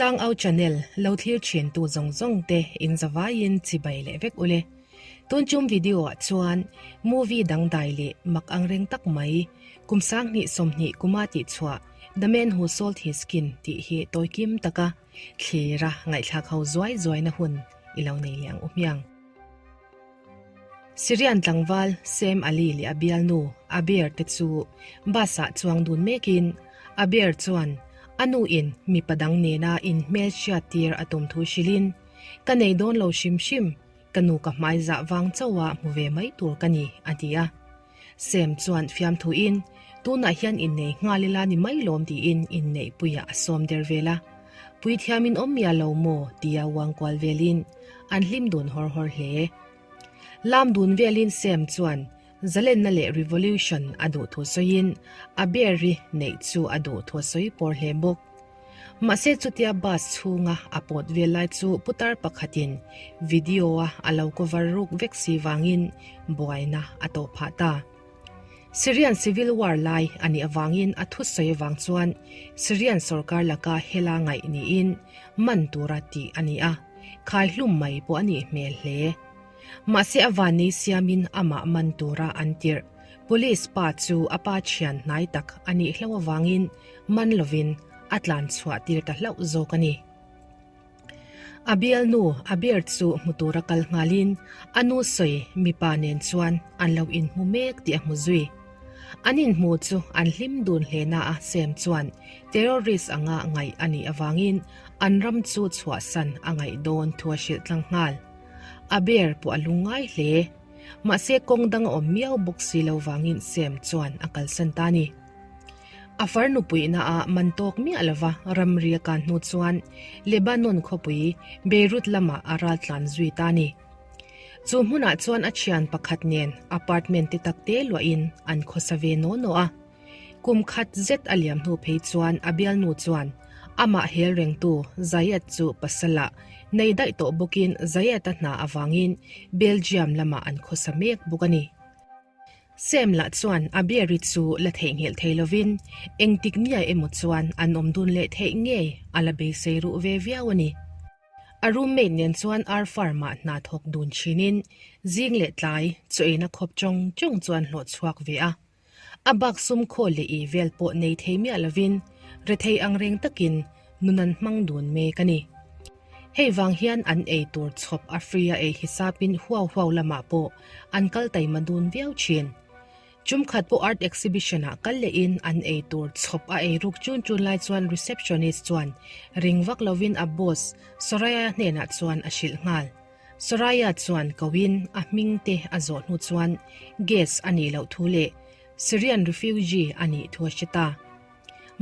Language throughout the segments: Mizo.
Tlangau channel lo thlir thin tu zawng zawng te in zavaiin chibai leh vek ule. Tun chum video ah chuan movie dangdai leh mak angreng tak mai kum 20 20 kuma tih chhuah The Man Who Sold His Skin tih hi tawikim taka thlira ngaihthlak ho zuai zuaina hun i lo nei leh ang u hmiang. Syrian tlangval Sam Ali leh a bialnu Abeer te chu bus ah chuang dun mekin Abeer chuan a nu in mipa dang nena inhmel hriat tir a tum thu hrilhin, Ka nei dawn lo hrim hrim, ka nu ka hmai zah vang chauha hmu ve mai tur ka ni, a ti a. Sam chuan fiamthuin, Tunah hian innei nghal ila ni mai lawm tiin inneihpuiah a sawm der vel a. Puithiamin awm miah lo maw? tia uang kual velin an hlim dun hawr hawr hle. Lam dun velin Sam chuan zalenna leh revolution a duh thu sawiin a bear-i neih chu a duh thu a sawi pawr hle bawk. Mahse chutia bus chhunga a pawt vel lai chu putar pakhatin video-a a lo cover ruk vek si vangin buaina a tawh phah ta. Syrian civil war lai a nih avangin a thusawi avang chuan Syrian sorkar laka hela ngaih niin man tura tih a ni a, khaihlum mai pawh a nih hmel hle. Mahse a vannei siamin amah man tura an tirh. Police pa chu a pa thian hnai tak a nih hlauh avangin man lovin a tlan chhuah tir ta hlauh zawk a ni. A bialnu a ber chu hmu tura kal nghalin a nu sawi mipa nen chuan an lo inhmu mek tih a hmu zui. An inhmu chu an hlim dun hle na a Sam chuan terrorist anga ngaih a nih avangin an ram chu chhuahsan a ngaih dawn thu a hrilh tlang nghal. A ber pawh a lungngai hle. Mahse kawng dang a awm miau bawk si lo vangin Sam chuan a kalsan ta a ni. A far nupuihna ah man tawk miah lova ramri a kan hnu chuan Lebanon khawpui Beirut lamah a ral tlan zui ta a ni. Chu hmunah chuan a thian pakhat nen apartment te tak te luahin an khawsa ve naw naw a. Kum khat zet a liam hnu phei chuan a bialnu chuan amah hel rengtu Zayed chu pasalah nei daih tawh bawkin Zayed-a hna avangin Belgium lamah an khawsa mek bawk a ni. Sam lah chuan a beer-i chu la theihnghilh thei lovin engtik miah emaw chuan an awm dun leh theih ngei a la beisei ruh ve viau a ni. A roommate nen chuan ar farm-ah hna thawk dun thinin zing leh tlai chaw eina khawp chawng chawng chuan hlawh chhuak ve a. A bak sum khawl leh i vel pawh nei thei miah lovin rethei angreng takin nun an hmang dun mek a ni. Hei vang hian an ei tur chhawp a free a ei hisapin huau huau lamah pawh an kal taima dun viau thin. Chum khat pawh art exhibition ah kal lehin an ei tur chhawp a ei ruk chun chun lai chuan receptionist chuan ring vak lovin a boss Soraya hnenah chuan a hrilh nghal. Soraya chuan koin a hming te a zawh hnu chuan guest a nih loh thu leh Syrian refugee a nih thu a hre ta.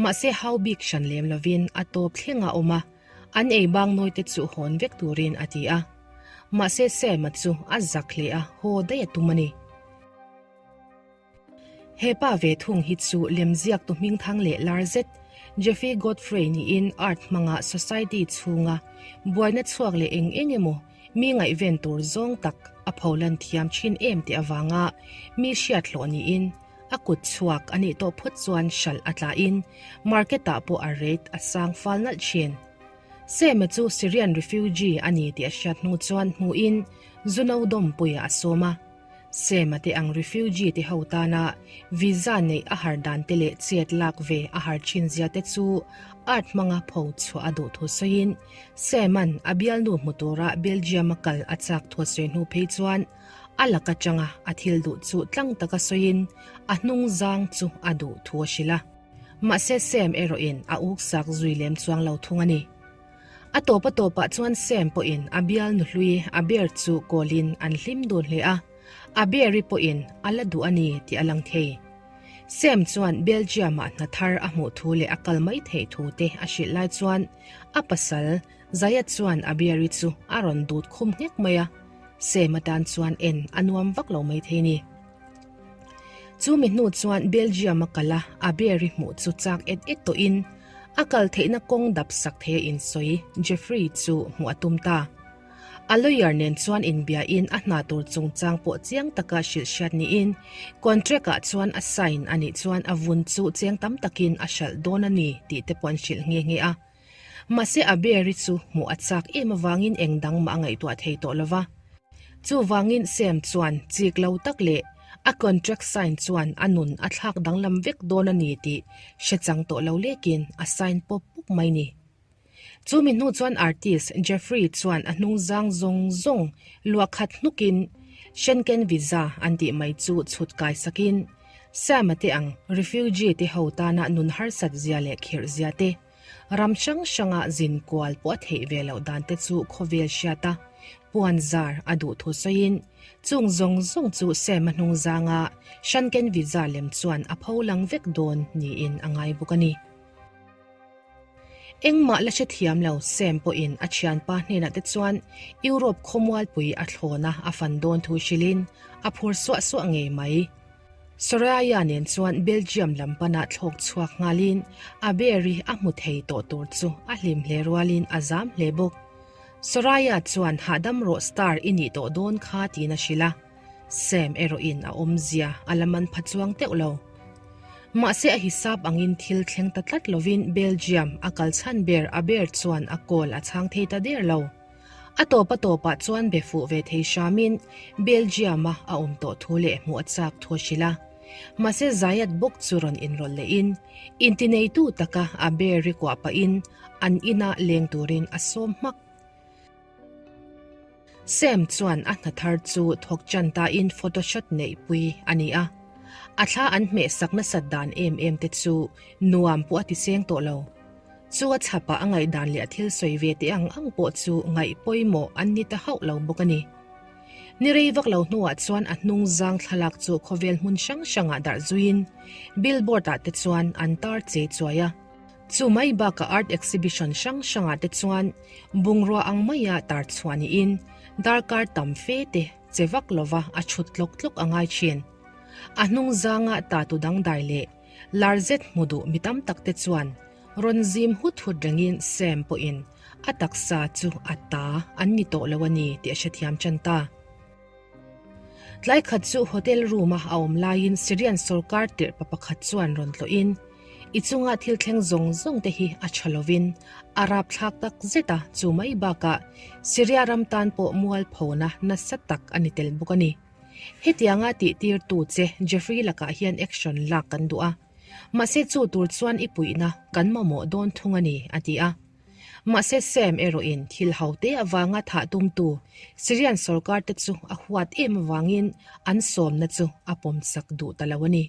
Mahse hau bik hran lem lovin a tawp thleng a awm a, an ei bang nawi te chu hawn vek turin a ti a. Mahse Sam-a chu a zak hle a, haw daih a tum a ni. He pa ve thung hi chu lemziaktu hmingthang leh lar zet Jeffy Godfrey niin art hmanga society chhunga buaina chhuak leh eng eng emaw mi ngaihven tur zawng tak a pholan thiam thin em tih avanga mi hriat hlawh niin A kut chhuak a nih tawh phawt chuan hralh a tlahin market ah pawh a rate a sang fal nalh thin. Sema chu Syrian refugee a ni tih a hriat hnu chuan hmuhin Zuno dawmpuiah a sawm a. Sema te ang refugee te ho tana visa neih a har dan te leh chet lak ve a har thin zia te chu art hmanga pho chhuah a duh thu sawiin Sema'n a bialnu hmu tura Belgium a kal a chak thu a sawi hnu phei chuan A lak atanga a thil duh chu tlang taka sawiin a hnung zang chu a duh thu a hrilh a. Mahse Sam erawhin a uk sak zui lem chuang lo thung a ni. A tawp a tawpah chuan Sam pawhin a bial nuhlui a bear chu kawlin an hlim dun hle a, a bear-i pawhin a la duh a ni tih a lang thei. Sam chuan Belgium-ah hna thar a hmuh thu leh a kal mai theih thu te a hrilh lai chuan a pasal Zayat chuan a bear-i chu a rawn dut khum nghek mai a. Sam atan chuan en a nuam vak lo mai thei ni. Chu mi hnu chuan Belgium a kal a, a bear-i hmuh chu chak et et tawhin a kal theihna kawng dap sak thei a insawi Jeffrey chu hmuh a tum ta. A lawyer nen chuan inbiain a hna tur chungchang pawh chiang taka hrilh hriat niin contract ah chuan a sign a nih chuan a vun chu cheng tam takin a hralh dawn a ni tih te pawh an hrilh nghe nghe a. Mahse Abeer-i chu hmuh a chak em avangin eng dang mah a ngaihtuah thei tawh lo va. Chuvangin Sam chuan chik lo tak leh a contract sign chuan a nun a thlak danglam vek dawn a ni tih hre chang tawh lo lekin a sign pawp pawp mai ni. Chu mi hnu chuan artist Jeffrey chuan a hnung zang zawng zawng luah khat hnukin Schengen visa an tih mai chu chhut kai sakin Sam-a te ang refugee te ho tana nun harsat zia leh khirh zia te, ram hrang hranga zin kual pawh a theih ve loh dan te chu khawvel hriat a puan zar a duh thu sawiin chung zawng zawng chu Sam-a hnung zanga Schengen visa lem chuan a pho lang vek dawn niin a ngai bawk a ni. Engmah la hrethiam lo Sam pawhin a thianpa hnenah te chuan Europe khawmualpui a thlawna a fan dawn thu hrilhin a phur suah suah ngei mai. Soraya nen chuan Belgium lam pana thlawk chhuak nghalin a Berry a hmu thei tawh tur chu a hlim hle rualin a zam hle bawk. Soraya chuan hahdam rawh star i nih tawh dawn kha tiin a hrilh a. Sam erawhin a awmzia a la man pha chuang teuh lo. Mahse a hisap angin thil thleng ta tlat lovin Belgium a kal chhan ber a ber chuan a call a chhang thei ta der lo. A tawp a tawpah chuan be fuh ve thei hramin Belgium-a a awm tawh thu leh hmuh a chak thu a hrilh a. Mahse Zayat bawk chu rawn inrawlh lehin intineitu taka a ber ri kuah pahin an ina leng turin a sawm hmak. Sam chuan a hna thar chu thawk chan tain photoshot neihpui a ni a. A thla an hmehsak nasat dan em em te chu nuam pawh a ti cheng tawh lo. Chu a chhapah a ngaihdan leh a thil sawi ve te ang ang pawh chu ngaih pawimawh an ni ta hauh lo bawk a ni. Ni rei vak lo hnuah chuan a hnung zang thlalak chu khawvel hmun hrang hrangah darh zuiin billboard ah te chuan an tar chei chuai a. Chu mai bakah art exhibition hrang hrangah te chuan bungrua ang maia tar chhuah niin darkar tam fe te che vak lova a chhut tlawk tlawk a ngai thin. A hnung zanga tatu dangdai leh lar zet hmu duh mi tam tak te chuan rawn zim hut hut rengin Sam pawhin a taksa chu a ta an ni tawh lo a ni tih a hrethiam tan ta. Tlai khat chu hotel room a a awm laiin Syrian sorkar tirh pa pakhat chuan rawn tlawhin, I chunga thil thleng zawng zawng te hi a tha lovin a rapthlak tak zet a, chu mai bakah Syria ram tan pawh mualphona nasa tak a ni tel bawk a ni. Hetianga tihtirtu che Jeffrey lakah hian action lak kan duh a, mahse chu tur chuan i puihna kan mamawh dawn thung a ni, a ti a. Mahse Sam erawhin thil ho te avanga thah tumtu Syrian sorkar te chu a huat em avangin an sawmna chu a pawmsak duh ta lo a ni.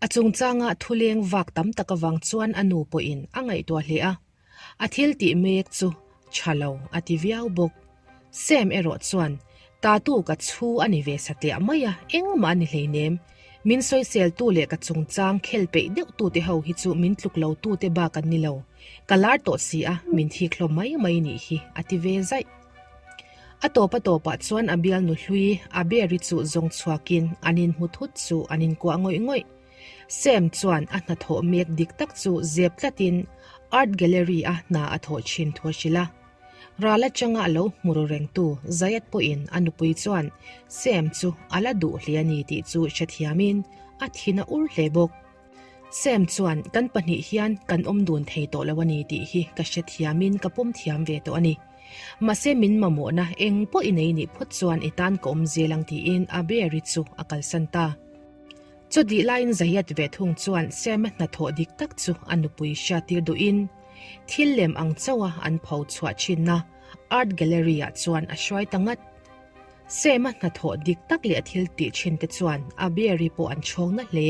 A chungchanga thuleng vak tam tak avang chuan a nu pawhin a ngaihtuah hle a, a thil tih mek chu tha lo a ti viau bawk. Sam erawh chuan Tatu ka chhu a ni ve satliah mai a, engmah a ni hleinem. Min sawiseltu leh ka chungchang khel peih deuh tute ho hi chu min tluk lo tute bak an ni lo. Ka lar tawh si a, min thik hlawm mai mai nih hi, a ti ve zaih. A tawp a tawpah chuan a bialnu hlui a Berry chu zawng chhuakin an inhmu thut chu an inkuah ngawih ngawih. Sam chuan a hnathawh mek dik tak chu zep tlatin Art Gallery a hna a thawh thin thu a hrilh a. Ral atanga a lo hmu ru rengtu Zayat pawhin a nupui chuan Sam chu a la duh hle a ni tih chu hrethiamin a thin a ur hle bawk. Sam chuan kan pahnih hian kan awm dun thei tawh lo a ni tih hi ka hrethiamin ka pawm thiam ve tawh a ni. Mahse min mamawhna eng pawh i nei nih phawt chuan i tan ka awm zel ang tiin Abeeri chu a kalsan ta. Chutih laiin Zayat ve thung chuan Sam-a hnathawh dik tak chu a nupui hriattir duhin thil lem ang chauha an pho chhuah thinna Art Gallery-ah chuan a hruai ta ngat. Sam-a hnathawh dik tak leh a thil tih thin te chuan a Beary pawh an chhawng na hle.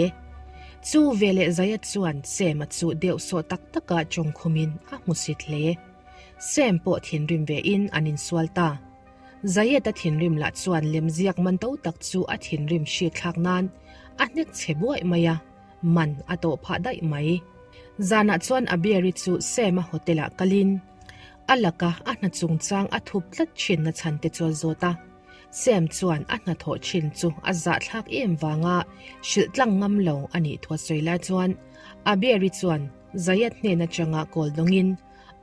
Chu veleh Zayat chuan Sam-a chu deuhsawh tak taka tawngkhumin a hmusit hle. Sam pawh thinrim vein an insual ta. Zayet-a thinrim lah chuan lemziak man to tak chu a thinrim hri thlak nan a hnek chhe buaih mai a, man a tawh phah daih mai. Zanah chuan Abieri chu Sam-a hotel-ah kalin a laka a hna chungchang a thup tlat thinna chhan te chu a zawt a. Sam chuan a hnathawh thin chu a zahthlak em vanga hrilh tlang ngam lo a nih thu a sawi lai chuan Abieri chuan Zayat hnen atanga call dawngin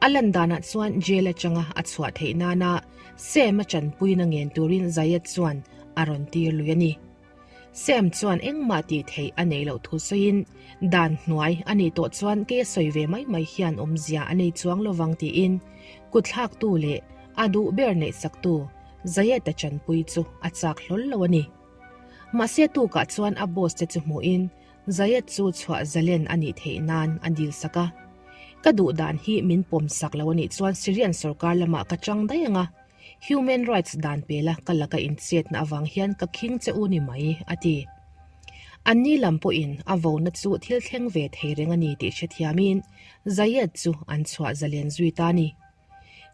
A lan danah chuan jail atanga a chhuah theih nana Sam a chanpuina ngen turin Zayed chuan a rawn tir lui a ni. Sam chuan engmah tih theih a neih loh thu sawiin dan hnuai a nih tawh chuan kei a sawi ve mai mai hian awmzia a nei chuang lovang tiin kutthlaktu leh a duh ber neihsaktu Zayed-a chanpui chu a chak hlawl lo a ni. Mahse tukah chuan a boss te chu hmuhin Zayed chu chhuah zalen a nih theih nan a dil sak a. Ka duh dan hi min pawm sak lo a nih chuan Syrian sorkar lamah ka chang daih ang a, Human rights dan pela ka laka inchetna avang hian ka khing che u ni mai, a ti. Anni lam pawhin a vona chu thil thleng ve thei reng a ni tih hrethiamin Zayed chu an chhuah zalen zui ta a ni.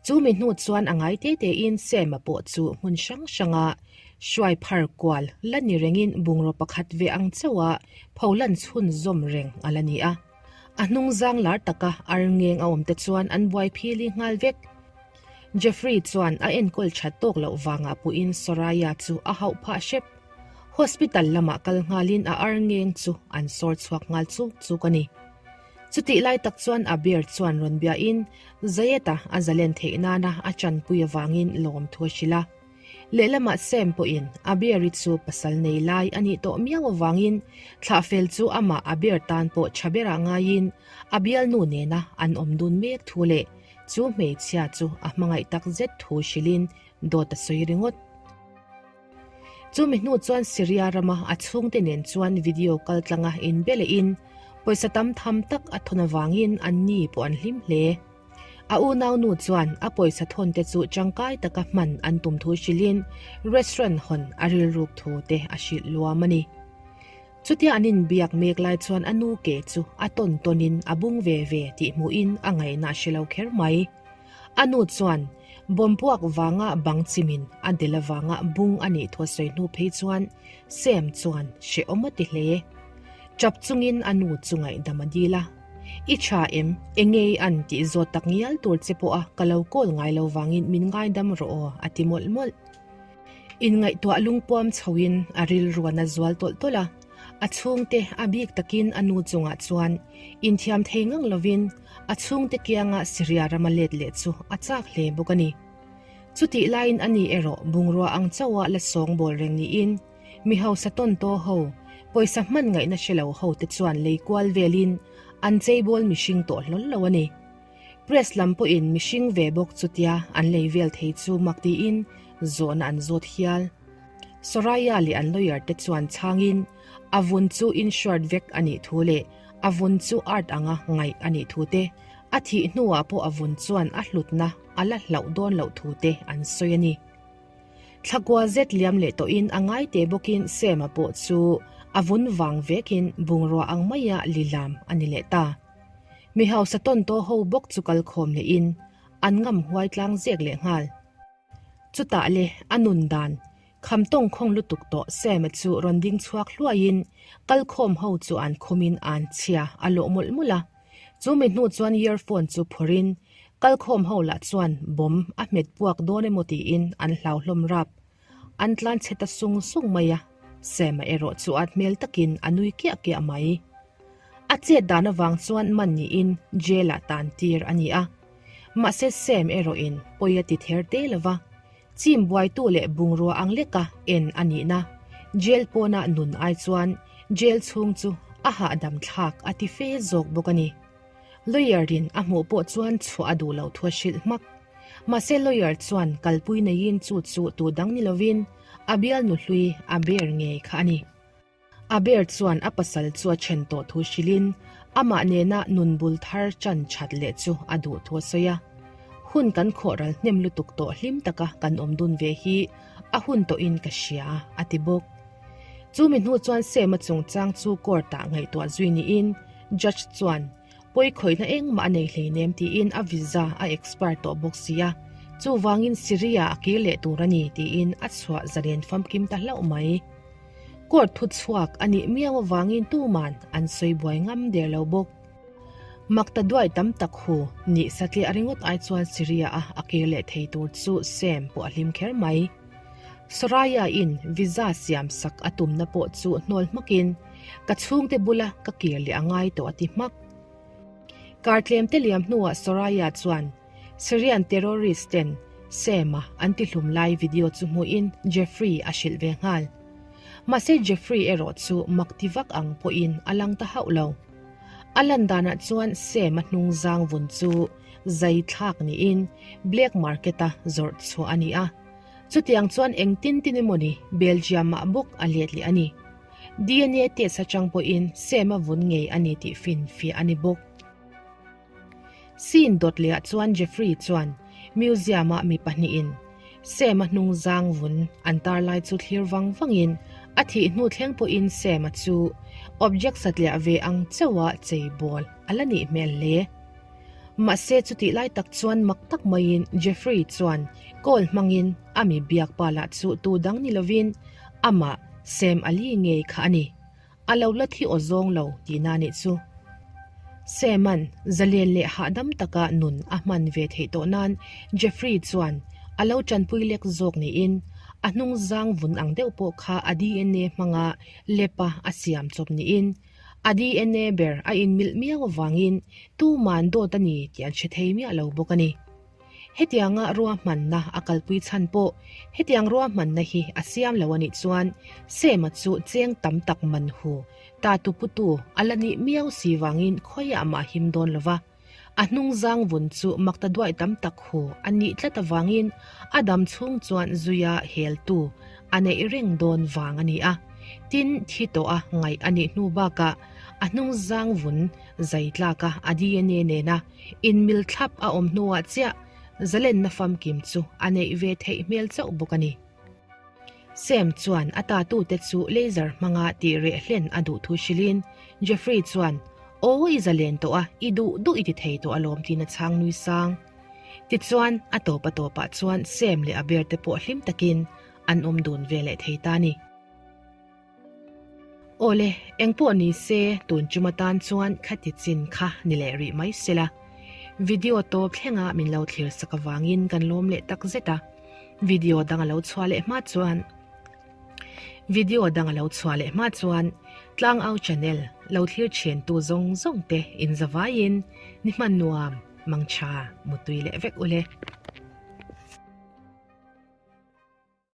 Chu mi hnu chuan a ngai te tein Sema pawh chu hmun hrang hranga hruai phar kual la ni rengin bungraw pakhat ve ang chauha pholan chhunzawm reng a la ni a. A hnung zang lar taka arngeng a awm te chuan an buai phili nghal vek. Jeffrey chuan a enkawl that tawk loh vangah puhin Soraya chu a hauh phah hrep. Hospital lamah kal nghalin a arngeng chu an sawr chhuak nghal chuk chuk a ni. Chutih lai tak chuan Abir chuan rawn biain Zayed-a a zalen theih nana a chanpui avangin lawmthu a hrilh a. Lehlamah Sam pawhin Abir-i chu pasal nei lai a nih tawh miau avangin thlahfel chu amah Abir tan pawh tha berah ngaiin a bialnu nena an awm dun mek thu leh chu hmeichhia chu a hmangaih tak zet thu hrilhin dawt a sawi ringawt. Chumi hnu chuan Syria rama a chhungte nen chuan video kal tlanga inbe lehin pawisa tam tham tak a thawn avangin anni pawh an hlim hle. A unaunu chuan a pawisa thawn te chu tangkai taka hman an tum thu hrilhin restaurant hawn a rilruk thu te a hrilh luam a ni. Chutia an inbiak mek lai chuan a nu ke chu a tawn tawnin a bung ve ve tih hmuhin a ngaihna a hre lo kher mai. A nu chuan bomb puak vanga bang chimin a del avanga bung a nih thu a sawi hnu phei chuan Sam chuan hrehawm a ti hle. Tap chungin a nu chu ngaihdam a dil a. I tha em? Enge i an tih zawt tak ngial tur che pawha ka lo call ngai lo vangin min ngaidam rawh aw a ti mawlh mawlh. Inngaihtuah lungpuam chhoin a rilruan a zual tawlh tawlh a, a chhungte a bik takin a nu chungah chuan inthiam thei ngang lovin a chhungte kianga Syria rama let leh chu a chak hle bawk a ni. Chutih laiin ani erawh bungrua ang chauha la sawngbawl reng niin mi hausa tawn taw ho, pawisa hman ngaihna hre lo ho te chuan lei kual velin an cheibawl mihring tawh hlawl lo a ni. Press lam pawhin mihring ve bawk chutia an lei vel thei chu mak tiin zawhna an zawt hial. Soraya leh an lawyer te chuan chhangin a vun chu insured vek a nih thu leh a vun chu art anga ngaih a nih thu te, a thih hnuah pawh a vun chuan a hlutna a la hlauh dawn loh thu te an sawi a ni. Thlakua zet liam leh tawhin a ngai te bawkin Sam-a pawh chu a vun vang vekin bungrua ang maia lilam a ni leh ta. Mi hausa tawn tawh ho bawk chu kal khawm lehin an ngam huai tlang zek leh nghal. Chutah le a nun dan kham tawng khawng lutuk tawh Sam-a chu rawn ding chhuak hluaiin kal khawm ho chu an khawmin an chhia a lawh mawlh mawlh a. Chu mi hnu chuan earphone chu phawrhin kal khawm ho lah chuan bomb a hmet puak dawn emaw tiin an hlau hlawm rap. An tlan chhe ta sung sung mai a, Sam-a erawh chu at hmel takin a nui kiah kiah mai. A chet dan avang chuan man niin jail-ah tan tir a ni a. Mahse Sam erawhin pawi a ti ther te lo va, chim buaitu leh bungrua ang leka en a nihna jail pawna nun ai chuan jail chhung chu a hahdam thlak a ti fe zawk bawk a ni. Lawyer-in a hmuh pawh chuan chhuah a duh loh thu a hrilh hmak. Mahse lawyer chuan kalpui neiin chu chu tu dang ni lovin a bialnu hlui a ber ngei kha a ni. A ber chuan a pasal chu a then tawh thu hrilhin amah nena nun bul thar chan that leh chu a duh thu a sawi a. Hun kan khawh ral hnem lutuk tawh hlim taka kan awm dun ve hi a hun tawhin ka hria a ti bawk. Chu mi hnu chuan Sam-a chungchang chu court-ah ngaihtuah zui niin judge chuan Pawi khawihna engmah a nei hleinem tiin a visa a expire tawh bawk si a, chuvangin Syria a kir leh tur a ni tiin a chhuah zalen famkim ta hlauh mai. Court thu chhuak a nih miau avangin tuman an sawi buai ngam der lo bawk. Makta duai tam tak hu nih satliah ringawt ai chuan Syria a a kir leh thei tur chu Sam pawh a hlim kher mai. Soraya in visa siam sak a tumna pawh chu hnawl hmakin Ka chhungte bula ka kir leh a ngai tawh a ti hmak. Kar tlem te liam hnuah Soraya chuan Syrian terrorist ten Sam-a an tihlum lai video chu hmuhin Jeffrey a hrilh ve nghal. Mahse Jeffrey erawh chu mak ti vak ang pawhin a lang ta hauh lo. A lan danah chuan Sam-a hnung zang vun chu zai thlak niin black market-a zawrh chhuah a ni a. Chutiang chuan engtin tin emawni Belgium-ah bawk a let leh a ni. DNA test atang pawhin Sam-a vun ngei a ni tih finfiah a ni bawk. Scene dawt lehah chuan Jeffrey chuan museum-ah mi pahnihin Sam-a hnung zang vun an tar lai chu thlir vang vangin a thih hnu thleng pawhin Sam-a chu object satliah ve ang chauha chei bawl a la nih hmel hle. Mahse chutih lai tak chuan mak tak maiin Jeffrey chuan call hmangin a mi biak pa lah chu tu dang ni lovin amah Sam Ali ngei kha a ni. A lo la thi aw zawng lo tihna nih chu. Sam-a'n zalen leh hahdam taka nun a hman ve theih tawh nan Jeffrey chuan a lo tanpui lek zawk niin a hnung zang vun ang deuh pawh kha a DNA hmanga lepa a siam chawp niin a DNA ber a inmilh miau avangin tuman dawt a ni tih an hre thei miah lo bawk a ni. Hetianga ruahmanna a kalpui chhan pawh hetiang ruahmanna hi a siam lo a nih chuan Sema chu cheng tam tak man hu ta tu putu a la nih miau si vangin khawiah mah him dawn lo va. A hnungzang vun chu makta duai tam tak hu a nih tlat avangin a dam chhung chuan zuia heltu a neih reng dawn vang a ni a. Tin, thi tawha ngaih a nih hnu bakah a hnungzang vun zai tlaka a DNA nena Inmil thlap a awm hnuah chiah zalenna famkim chu a neih ve theih hmel chauh bawk a ni. Sam chuan a tatute chu laser hmanga tih reh hlen a duh thu hrilhin Jeffrey chuan, Aw i zalen tawh a, i duh duh i ti thei tawh alawm tiin a chhang nui sang. Tichuan, a tawp a tawpah chuan Sam leh a berte pawh hlim takin an awm dun ve leh thei ta a ni. Awle, engpawh ni se tun chum atan chuan khati chin kha ni leh rih mai sela. Video tawp thlenga min lo thlir sak avangin kan lawm leh tak zet a. Video dang a lo chhuah leh hma chuan Video dang a lo chhuah leh hma chuan Tlangau channel lo thlir thian tu zawng zawng te in zavaiin ni hman nuam, mangtha, mutui leh vek ule.